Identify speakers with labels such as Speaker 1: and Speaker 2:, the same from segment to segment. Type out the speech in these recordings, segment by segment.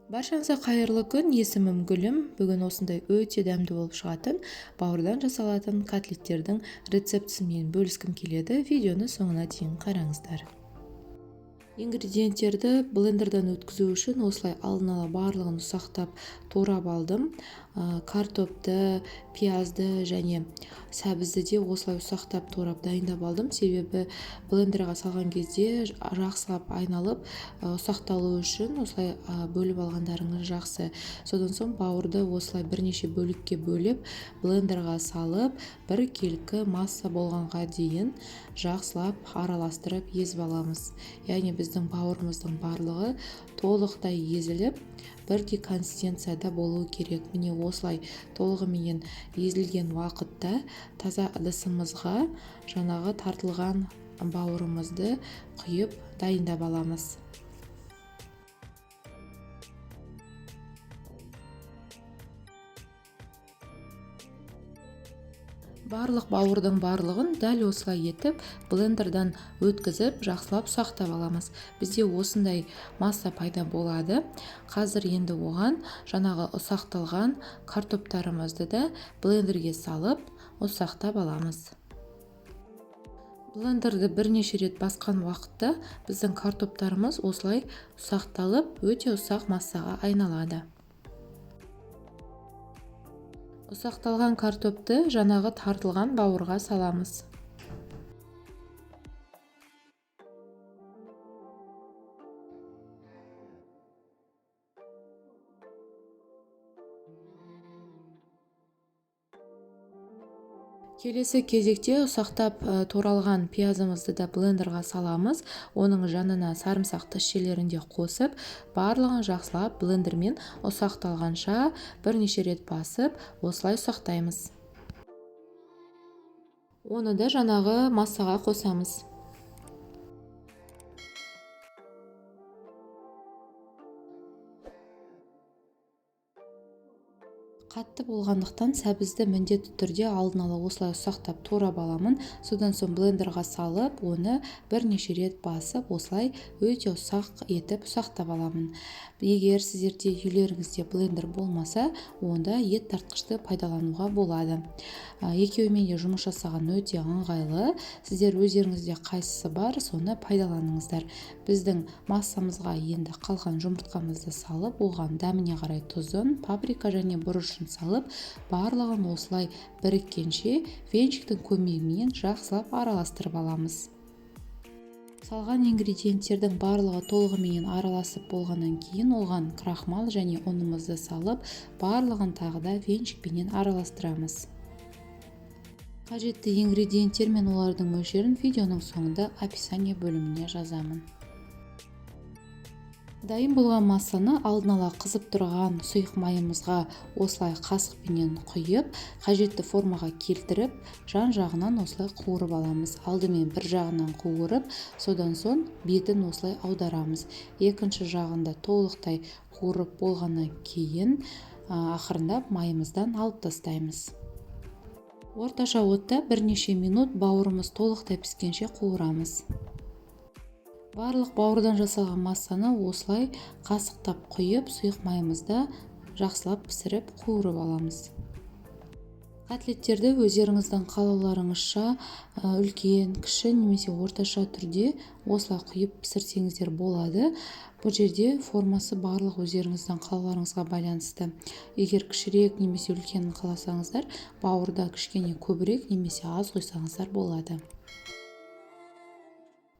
Speaker 1: Баршаңызға қайырлы күн, есімім Гүлім. Бүгін осындай өте дәмді болып шығатын бауырдан жасалатын котлеттердің рецептісімен бөліскім келеді. Видеоны соңына дейін қараңыздар. Ингредиенттерді блендерден өткізу үшін осылай алдын ала барлығын ұсақтап турап алдым. Картопты, пиязды және сәбізді де осылай ұсақтап турап дайындап алдым. Себебі блендерға салған кезде жақсылап айналып, ұсақталу үшін осылай бөліп алғандарыңыз жақсы. Содан соң бауырды осылай бірнеше бөлікке бөліп, блендерға салып, бір келкі масса болғанға дейін жақсылап араластырып езіп аламыз. Яғни біздің бауырымыздың барлығы толықтай езіліп, бірдей консистенцияда болуы керек. Міне осылай толығыменен езілген уақытта таза ыдысымызға жаңағы тартылған бауырымызды құйып дайындап аламыз. Барлық бауырдың барлығын дәл осылай етіп блендерден өткізіп жақсылап ұсақтап аламыз. Бізде осындай масса пайда болады. Қазір енді оған жаңағы ұсақталған картоптарымызды да блендерге салып ұсақтап аламыз. Блендерді бірнеше рет басқан уақытта біздің картоптарымыз осылай ұсақталып өте ұсақ массаға айналады. Ұсақталған картопты жаңағы тартылған бауырға саламыз. Келесі кезекте ұсақтап туралған пиязымызды да блендерға саламыз. Оның жанына сарымсақ тісшелерін де қосып, барлығын жақсылап блендермен ұсақталғанша бірнеше рет басып, осылай ұсақтаймыз. Оны да жаңағы массаға қосамыз. Қатты болғандықтан сәбізді міндетті түрде алдын ала осылай ұсақтап турап аламын. Содан соң блендерға салып, оны бірнеше рет басып, осылай өте ұсақ етіп ұсақтап аламын. Егер сіздерде үйлеріңізде блендер болмаса, онда ет тартқышты пайдалануға болады. Екеуімен де жұмыс жасаған өте ыңғайлы. Сіздер өздеріңізде қайсысы бар, соны пайдаланыңыздар. Біздің массамызға енді қалған жұмыртқамызды салып, оған дәміне қарай тұзын, паприка және бұрышын салып, барлығын осылай біріккенше венчиктің көмегімен жақсылап араластырып аламыз. Салған ингредиенттердің барлығы толығымен араласып болғаннан кейін оған крахмал және ұнымызды салып, барлығын тағы да венчикпенен араластырамыз. Қажетті ингредиенттер мен олардың мөлшерін видеоның соңында описание бөліміне жазамын. Дайын болған массаны алдын ала қызып тұрған сұйық майымызға осылай қасықпенен құйып, қажетті формаға келтіріп, жан-жағынан осылай қуырып аламыз. Алдымен бір жағынан қуырып, содан соң бетін осылай аударамыз. Екінші жағында толықтай қуырып болғаннан кейін, ақырындап майымыздан алып тастаймыз. Орташа отта бірнеше минут бауырымыз толықтай піскенше қуырамыз. Барлық бауырдан жасалған массаны осылай қасықтап құйып, сұйық майымызда жақсылап пісіріп қуырып аламыз. Котлеттерді өздеріңіздің қалауларыңызша, үлкен, кіші немесе орташа түрде осылай құйып пісірсеңіздер болады. Бұл жерде формасы барлық өздеріңіздің қалауларыңызға байланысты. Егер кішірек немесе үлкенін қаласаңыздар, бауырда кішкене көбірек немесе аз құйсаңыздар болады.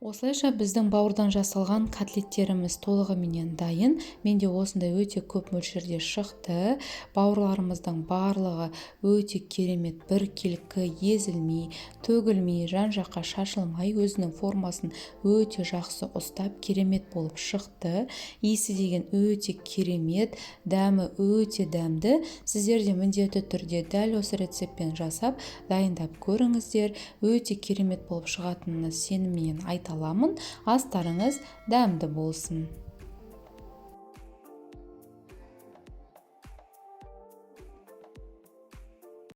Speaker 1: Осылайша біздің бауырдан жасалған котлеттеріміз толығыменен дайын. Менде осындай өте көп мөлшерде шықты. Бауырларымыздың барлығы өте керемет біркелкі, езілмей, төгілмей, жан-жаққа шашылмай, өзінің формасын өте жақсы ұстап, керемет болып шықты. Иісі деген өте керемет, дәмі өте дәмді. Сіздер де міндетті түрде дәл осы рецептпен жасап, дайындап көріңіздер. Өте керемет болып шығатынына сеніммен айта аламын. Астарыңыз дәмді болсын.